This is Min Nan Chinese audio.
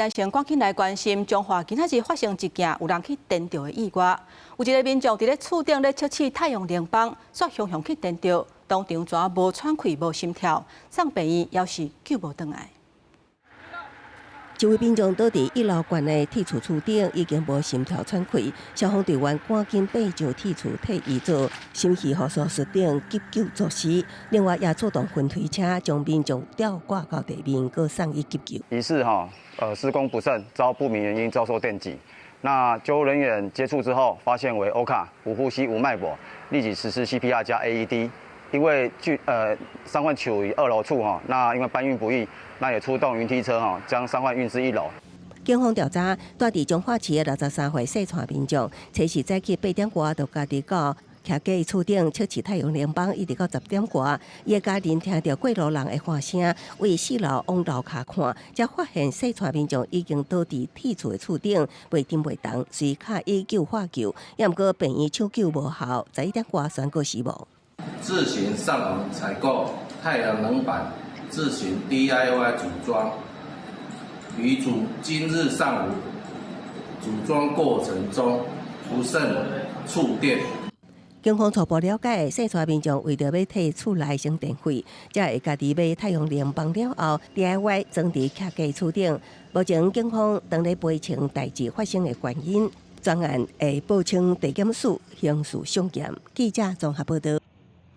先趕緊來關心彰化今仔日發生一件有人去電著的意外。有一个民眾佇咧厝頂咧測試太陽能板，煞雄雄去電著，當場怎無喘氣、無心跳，送病院猶是救無轉來。一位民眾倒佇一樓懸的鐵厝厝頂，已經無心跳喘氣，消防隊員趕緊爬上鐵厝替伊做心肺復甦術等急救措施。另外也出動雲梯車將民眾吊掛到地面，閣送醫急救。疑似哈，施工不慎，遭不明原因遭受電擊。那救護人員接觸之後，發現為歐卡，無呼吸、無脈搏，立即實施 CPR 加 AED。因為距傷患處於二樓處哈，那因為搬運不易，那也出動雲梯車哈，將傷患運至一樓。警方調查，住佇彰化市的63歲姓蔡民眾，初時早起8點外就家己到徛家厝頂測試太陽能板，一直到10點外，伊的家人聽著過路人的喊聲，為四樓往樓跤看，才發現姓蔡民眾已經倒佇鐵厝的厝頂，袂振袂動，隨敲19喊救，也毋過病院搶救無效，11點外宣告死亡。自行上網採購太陽能板，自行 DIY 組裝，於組今日上午組裝過程中不慎觸電。警方初步了解，姓蔡民眾為著欲替厝內省電費，才會家己買太陽能板了後 DIY 裝佇徛家厝頂。目前警方當咧厘清代誌發生的原因，專案會報請地檢署刑事送檢。記者綜合報道。